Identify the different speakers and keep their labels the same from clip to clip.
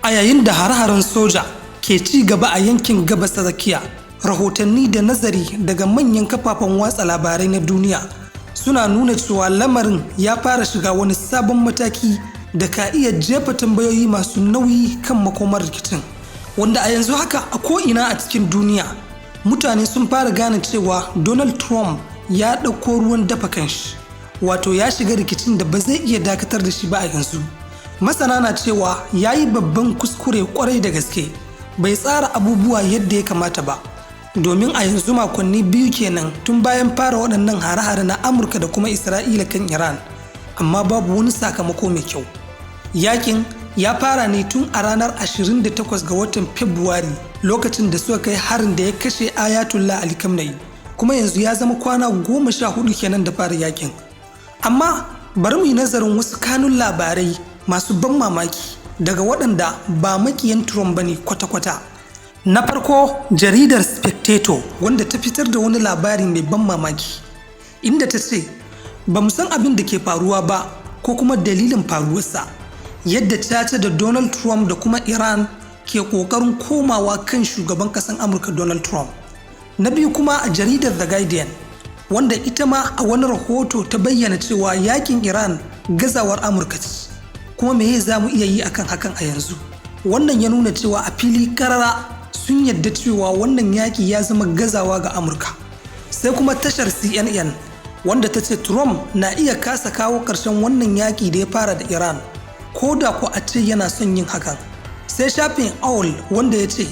Speaker 1: A yayin da hare-haren soja ke ci gaba a yankin Gabas ta Tsakiya, rahotanni da nazari daga manyan kafafen watsa labarai na duniya suna nuna cewa lamarin ya fara shiga wani sabon mataki da ka iya jefa tambayoyi masu nauyi kan makomar rikicin. Wanda a yanzu haka a ko'ina a cikin duniya mutane sun fara gane cewa Donald Trump ya ɗauko ruwan dafa kanshi, wato ya shiga rikicin da ba zai iya dakatar da shi ba a yanzu. Masana na cewa ya yi babban kuskure kwarai da gaske, bai tsara abubuwa yadda ya kamata ba, domin a yanzu makonni 2 kenan tun bayan fara waɗannan hare-hare na Amurka da kuma Isra'ila kan Iran, amma babu wani sakamako mai kyau. Yakin ya fara ne tun a ranar 28 ga watan Fabrairu, lokacin da suka kai harin da ya kashe Ayatollah Ali Khamenei, kuma yanzu ya zama kwana 14 kenan da fara yakin. Amma bari mu yi nazarin wasu kanun labarai masu ban mamaki daga waɗanda ba makiyan Trump bane kwata-kwata. Na farko, jaridar Spectator, wanda ta fitar da wani labari mai ban mamaki, inda ta ce ba mu san abin da ke faruwa ba ko kuma dalilin faruwarsa, yadda caca da Donald Trump da kuma Iran ke ƙoƙarin komawa kan shugaban ƙasar Amurka Donald Trump. Na biyu kuma, a jaridar The Guardian, wanda ita ma a wani rahoto ta bayyana cewa yakin Iran gazawar Amurka ce, kuma meye za mu iya yi akan hakan a yanzu? Wannan ya nuna cewa a fili karara sun yadda cewa wannan yaki ya zama gazawa ga Amurka. Sai kuma tashar CNN, wanda ta ce Trump na iya kasa kawo ƙarshen wannan yaki da ya fara da Iran, ko da ku a ce yana son yin hakan. Sai shafin Awl, wanda ya ce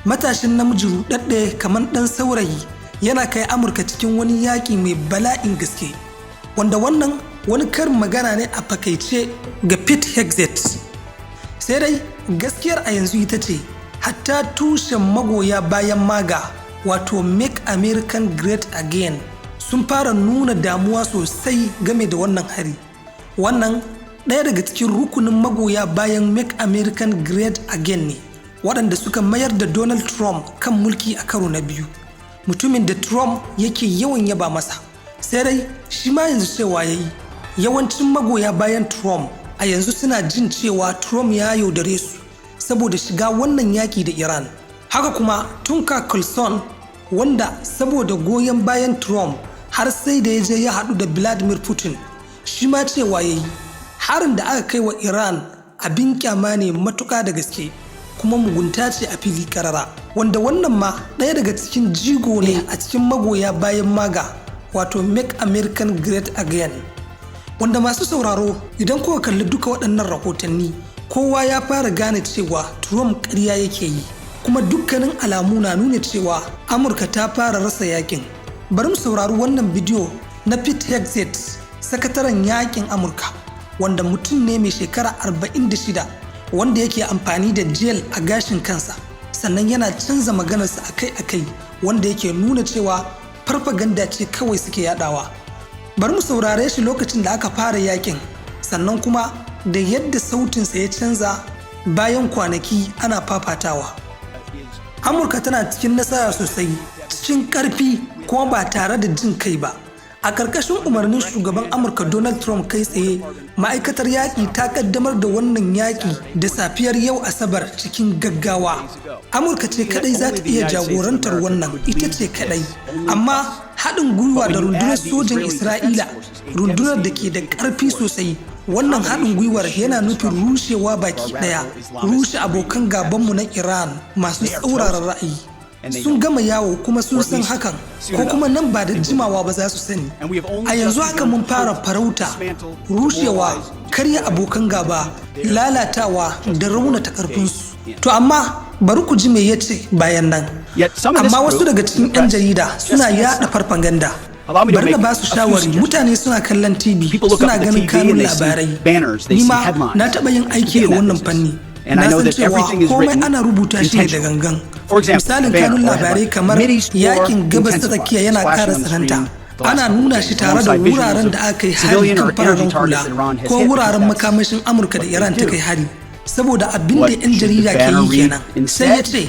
Speaker 1: matashin namiji ruɗaɗɗe kamar ɗan saurayi yana kai Amurka cikin wani yaƙi mai bala'in gaske, wanda wannan wani karin magana ne a fakaice ga Pete Hegseth. Sai dai gaskiyar a yanzu ita ce hatta tushen magoya bayan MAGA, wato Make American Great Again, sun fara nuna damuwa sosai game da wannan hari. Wannan ɗaya daga cikin rukunin magoya bayan Make American Great Again ne, waɗanda suka mayar da Donald Trump kan mulki a karo na biyu, mutumin da Trump yake yawan yaba masa. Sai dai shi ma yanzu cewa ya yi yawancin magoya bayan Trump a yanzu suna jin cewa Trump ya yaudare su saboda shiga wannan yaki da Iran. Haka kuma Tucker Carlson, wanda saboda goyon bayan Trump har sai da ya je ya haɗu da Vladimir Putin, shi ma cewa ya yi harin da aka kai wa Iran abin kyama ne matuƙa da gaske, kuma mugunta ce a fili karara, wanda wannan ma ɗaya daga cikin jigo ne a cikin magoya bayan MAGA, wato Make American Great Again. Wanda masu sauraro, idan kuka kalli duka waɗannan rahotanni, kowa ya fara gane cewa Trump ƙarya yake yi, kuma dukkanin alamu na nuna cewa Amurka ta fara rasa yakin. Bari mu saurari wannan bidiyo na Pete Hegseth, sakataren yakin Amurka, wanda mutum ne mai shekara 46, wanda yake amfani da gel a gashin kansa, sannan yana canza maganarsa akai-akai, wanda yake nuna cewa farfaganda ce kawai suke yadawa. Bari mu saurare shi lokacin da aka fara yakin, sannan kuma da yadda sautinsa ya canza bayan kwanaki ana fafatawa. Amurka tana cikin nasara sosai, cikin ƙarfi, kuma ba tare da jin kai ba. A ƙarƙashin umarnin shugaban Amurka Donald Trump kai tsaye, ma'aikatar yaƙi ta ƙaddamar da wannan yaƙi da safiyar yau Asabar cikin gaggawa. Amurka ce kadai za ta iya jagorantar wannan, ita ce kadai, amma haɗin gwiwa da rundunar sojan Isra'ila, rundunar da ke da ƙarfi sosai. Wannan haɗin gwiwar yana nufin rushewa baki ɗaya, rushe abokan gabanmu na Iran masu tsauraran ra'ayi. Sun gama yawo kuma sun san hakan, ko kuma nan ba da jimawa ba za su sani. A yanzu haka mun fara farauta, rushewa, karya abokan gaba, lalatawa da raunata karfinsu. To amma bari ku ji me ya ce bayan nan. Amma wasu daga cikin 'yan jarida suna yada farfaganda. Bari na ba su shawari. Mutane suna kallon TV, suna ganin kanun labarai. Ni ma na taɓa yin aiki a wannan fanni, na san cewa komai ana rubuta shi ne da gangan. Misalin kanun labarai kamar "Yakin Gabas ta Tsakiya yana ƙara tsananta", ana nuna shi tare da wuraren da aka yi hari kan fararen hula ko wuraren makamashin Amurka da Iran ta kai hari, saboda abin da 'yan jarida ke yi kenan. Sai ya ce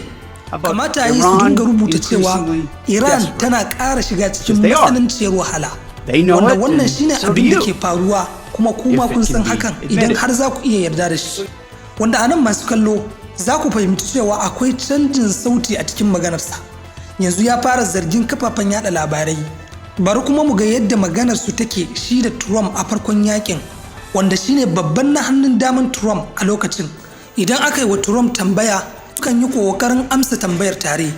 Speaker 1: kamata yi su dinga rubuta cewa Iran tana ƙara shiga cikin matsananciyar wahala, wanda wannan shine abin da ke faruwa, kuma kuma kun san hakan idan har za ku iya yarda da shi. Wanda anan, masu kallo, Za ku fahimci cewa akwai canjin sauti a cikin maganarsa. Yanzu ya fara zargin kafafen yada labarai. Bari kuma mu ga yadda maganar su take shi da Trump a farkon yakin, wanda shine babban na hannun daman Trump a lokacin. Idan aka yi wa Trump tambaya, sukan yi ƙoƙarin amsa tambayar tare.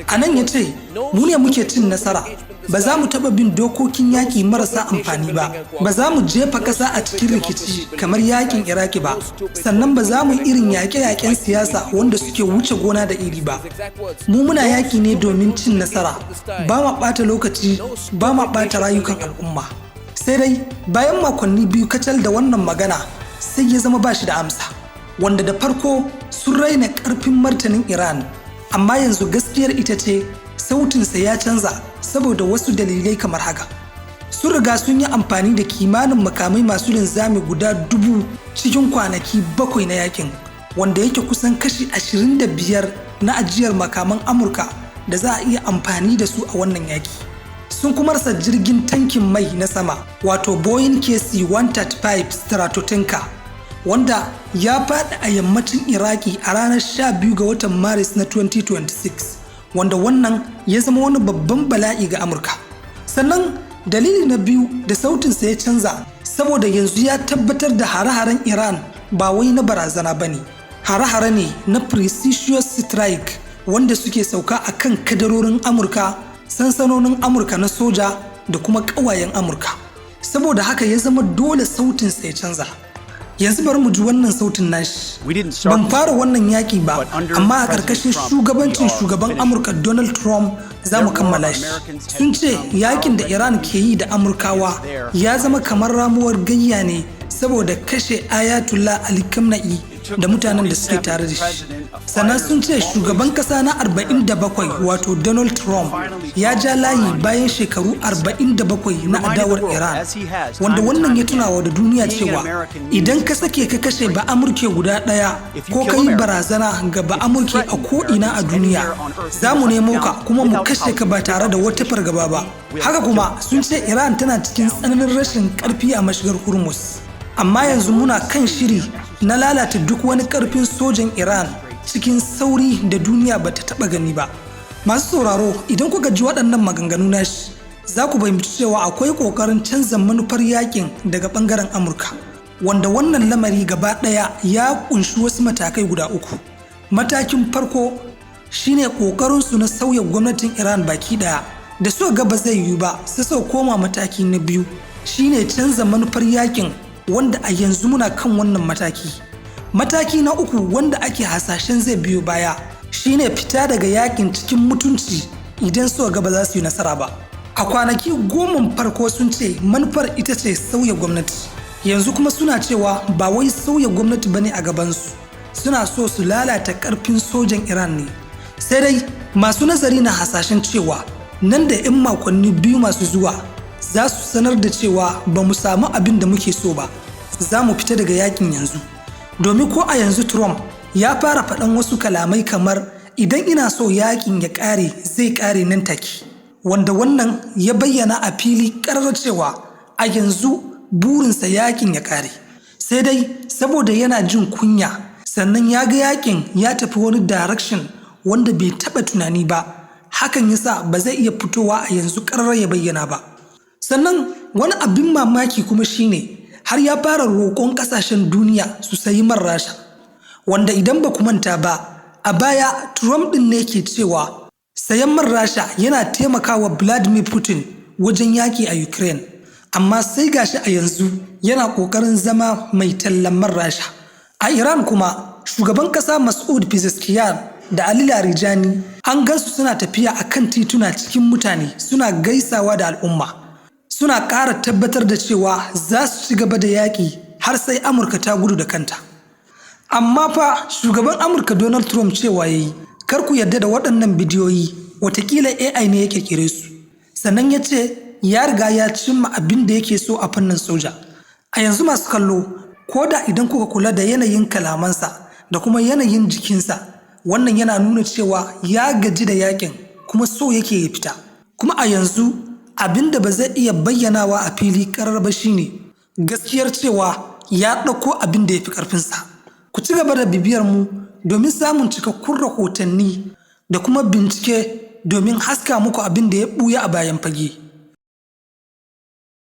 Speaker 1: A nan ya ce, mu ne muke cin nasara, ba za mu taɓa bin dokokin yaƙi marasa amfani ba, ba za mu jefa ƙasa a cikin rikici kamar yaƙin Iraki ba, sannan ba za mu irin yaƙe-yaƙen siyasa wanda suke wuce gona da iri ba. Mu muna yaƙi ne domin cin nasara, ba ma ɓata lokaci, ba ma ɓata rayukan al'umma. Sai dai bayan makonni 2 kacal da wannan magana, sai ya zama ba shi da amsa, wanda da farko sun raina ƙarfin martanin Iran. Amma yanzu gaskiyar ita ce sautinsa ya canza saboda wasu dalilai kamar haka. Sun riga sun yi amfani da kimanin makamai masu linzami guda 1000 cikin kwanaki 7 na yakin, wanda yake kusan kashi 25 na ajiyar makaman Amurka da za a iya amfani da su a wannan yaki. Sun kuma rasa jirgin tankin mai na sama, wato Boeing KC-135 Stratotanker, wanda ya faɗi a yammacin Iraki a ranar 12 ga watan Maris na 2026, wanda wannan ya zama wani babban bala'i ga Amurka. Sannan dalili na biyu da sautinsa ya canza, saboda yanzu ya tabbatar da hare-haren Iran ba wai na barazana ba ne. Hare-hare ne na precision strike wanda suke sauka a kan kadarorin Amurka, sansanonin Amurka na soja da kuma ƙawayen Amurka. Saboda haka ya zama dole sautinsa ya canza. Yanzu bari mu ji wannan sautin nashi. Ban fara wannan yaƙi ba, amma a ƙarƙashin shugabancin shugaban Amurka Donald Trump za mu kammala shi. Sun ce yakin da Iran ke yi da Amurkawa ya zama kamar ramuwar gayya ne saboda kashe Ayatollah Ali Khamenei da mutanen da suke tare da shi. Sannan sun ce shugaban kasa na 47, wato Donald Trump, ya ja layi bayan shekaru 47 na adawar Iran, wanda wannan ya tunawa da duniya cewa idan ka sake ka kashe ba Amurke guda ɗaya ko ka yi barazana ga ba Amurke a ko'ina a duniya, za mu nemo ka kuma mu kashe ka ba tare da wata fargaba ba. Haka kuma sun ce Iran tana cikin tsananin rashin karfi a mashigar Hormuz, amma yanzu muna kan shiri na lalata duk wani karfin sojan Iran cikin sauri da duniya bata taba gani ba. Masu sauraro, idan kuka ji waɗannan maganganu nashi, za ku fahimci cewa akwai ƙoƙarin canza manufar yakin daga ɓangaren Amurka, wanda wannan lamari gaba ɗaya ya ƙunshi wasu matakai guda 3. Matakin farko shine ƙoƙarinsu na sauya gwamnatin Iran baki ɗaya. Da suka ga ba zai yiwu ba, sai suka koma mataki na biyu, shine canza manufar yakin, wanda a yanzu muna kan wannan mataki. Mataki na uku wanda ake hasashen zai biyo baya shine fita daga yakin cikin mutunci idan suka ga ba za su yi nasara ba. A kwanaki 10 farko sun ce manufar ita ce sauya gwamnati. Yanzu kuma suna cewa ba wai sauya gwamnati bane a gabansu, suna so su lalata karfin sojan Iran ne. Sai dai masu nazari na hasashen cewa nan da 'yan makonni 2 masu zuwa za su sanar da cewa ba mu samu abin da muke so ba, za mu fita daga yakin yanzu. Domin ko a yanzu Trump ya fara faɗan wasu kalamai kamar idan ina so yakin ya ƙare, zai ƙare nan take, wanda wannan ya bayyana a fili ƙarar cewa a yanzu burinsa yakin ya ƙare. Sai dai saboda yana jin kunya, sannan ya ga yakin ya tafi wani direction wanda bai taɓa tunani ba, hakan yasa ba zai iya fitowa a yanzu ƙarar ya bayyana ba. Sannan wani abin mamaki kuma shine har ya fara roƙon ƙasashen duniya su sayi man Rasha, wanda idan ba ku manta ba, a baya Trump ɗin ne ke cewa sayan man Rasha yana taimakawa Vladimir Putin wajen yaƙi a Ukraine, amma sai gashi a yanzu yana ƙoƙarin zama mai tallan man Rasha. A Iran kuma, shugaban ƙasa Masoud Pezeshkian da Ali Larijani an gansu suna tafiya a kan tituna cikin mutane, suna gaisawa da al'umma. Suna ƙara tabbatar da cewa za su ci gaba da yaƙi har sai Amurka ta gudu da kanta. Amma fa shugaban Amurka Donald Trump cewa ya yi, kar ku yarda da waɗannan bidiyoyi, watakila AI ne ya ƙirƙire su. Sannan ya ce ya riga ya cimma abin da yake so a fannin soja. A yanzu masu kallo, ko da idan kuka kula da yanayin kalamansa da kuma yanayin jikinsa, wannan yana nuna cewa ya gaji da yakin kuma so yake ya fita. Kuma a yanzu abin da ba zai iya bayyanawa a fili ƙarar ba shine gaskiyar cewa ya ɗauko abin da ya fi ƙarfinsa. Ku ci gaba da bibiyar mu domin samun cikakkun rahotanni da kuma bincike domin haska muku abin da ya ɓuya a bayan fage.